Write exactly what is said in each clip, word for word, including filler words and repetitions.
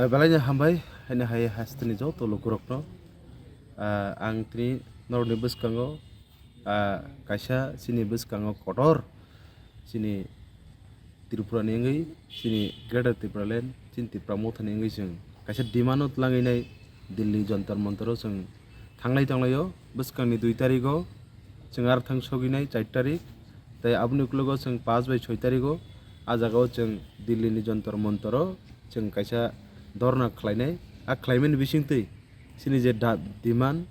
Belai no hambai, haino hai hasteni joto lukurokno. Ah, ang tini norokni bwskango, ah, kaisa chini bwskango kotor chini Tripura ni wngwi, chini Greater Tipraland, chini Tipra Mothani wngwi chwng kaisa demand o twlangwi nai Delhi Jantar Mantar o chwng thanglai tonglaio. Bwskangni dui tarigo chwng aro thang sogwi nai char tarik, tei aboni uklogo chwng paanch bai soi tarigo a jagao chwng Delhi ni Jantar Mantar o chwng kaisa dhorna khlainai. A khlaimani bisingtwi chini je da-, demand,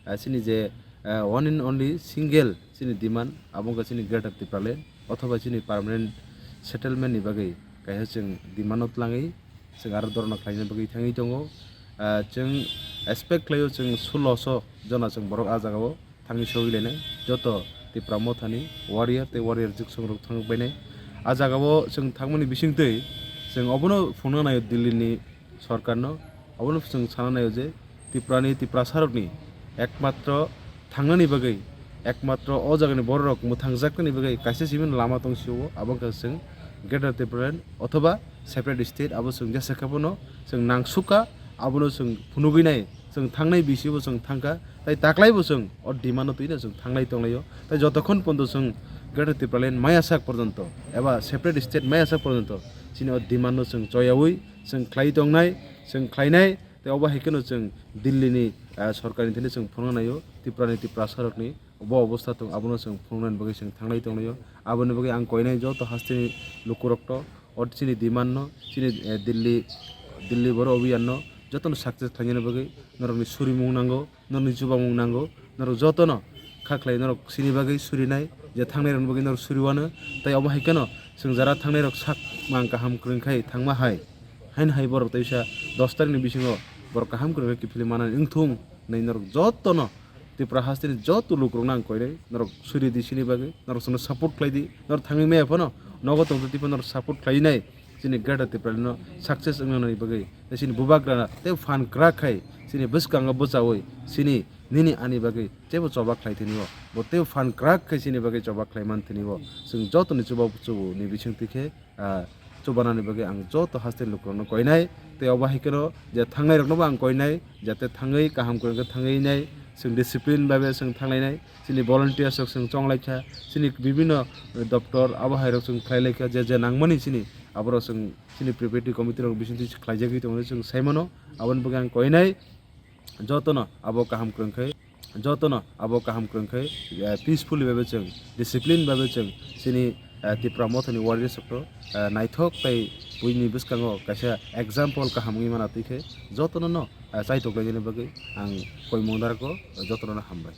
ah, chini je, ah, one and only single chini demand, abo wngkha chini Greater Tipraland othoba chini permanent settlement ni bagwi kaisa chwng demand o twlangwi chwng aro dhorna khlaina bagwi thangwi tongo. Ah, chwng expect khlaio chwng sulosho jona chwng borok a jagao thangwi sogwi lainai, joto Tipra Mothani warrior tei warrior jwksongrok thangwi bainai. A jagao chwng thangmani bisingtwi chwng obono phunukna naio Delhi ni sorkarno, obono chwng sana naio je Tripurani, Tiprasarokni ekmatro thangnani bagwi, ekmatro o jagani bororok mwthangjaknani bagwi kaisa simi lama tong sio, abo wngkha chwng Greater Tipraland othoba separate state, abo chwng jesa khe bono chwng nangsukha, abono chwng phunugwi nai, chwng thangnai bisibo chwng thangkha, tei taklaibo chwng o demand no twino chwng thanglai tonglaio. Tei jotokhon pondo chwng Greater Tipraland maya sak porjonto eba separate state maya sak porjonto chini o demand no chwng choyaui chwng khlai tongnai, chwng khlainai, tei obo hai kheno chwng Delhi ni, ah, sorkar ni thani chwng phunukna naio, Tripura ni Tiprasarokni bo obostha tong, abono chwng phunuknani bagwi chwng thanglai tonglaio. Aboni bagwi ang koinai joto hasteni lukurokto o chini demand no, chini, eh, Delhi, Delhi Boro Abhiyan no jotono success khlainani bagwi norokni surimung nango, norokni chubamung nango, norok jotono kha khlai norok chini bagwi surinai, je thangnairokni bagwi norok suriwano, tei obo hai kheno chwng jara thangnairok sak mang kaham kwrwng khai thangma hai, haino hai borok teisa dos tarikni bisingo borok kaham kwrwng khe kiphilwi manani wngthung hinwi norok jotono Tripura hasteni joto lukurokno ang koinai, norok suri di chini bagwi, norok chwngno support khlai di, norok thangwi maya phano nogo tongtwtwi phano norok support khlainai, chini Greater Tipraland no success wngnani bagwi, tei chini bubagrana tei phan kwrak khai chini bwskango bwchaui chini nini ani bagwi teibo choba khlai thani o, bo tei phan kwrak khai chini bagwi choba khlai man thani o, chwng jotoni chuba chubuni bisingtwi khe ah, chubanani bagwi ang joto hasteni lukurokno koinai. Tei obo hai kheno je thangnairoknobo ang koinai, jate thangwi kaham kwrwng khe thangwi nai, chwng discipline bai bai chwng thanglainai, chini volunteers rok chwng chonglaikha, chini bibhinno, eh, doptor abo hairok chwng khlailaikha, je je nangmani chini aborok chwng chini preparatory committee rok bisingtwi khlaijagwi tongmani chwng saimano, aboni bagwi ang koinai. Jotono abo kaham kwrwng khai, jotono abo kaham kwrwng khai, eh, peacefully bai bai chwng, discipline bai bai chwng chini, eh, Tipra Mothani warriors rokno, eh, naithok tei buini bwskango kaisa example kaham wngwi mana twi khe jotono no, eh, chaitok lainani bagwi ang koimung darko jotono no hambai.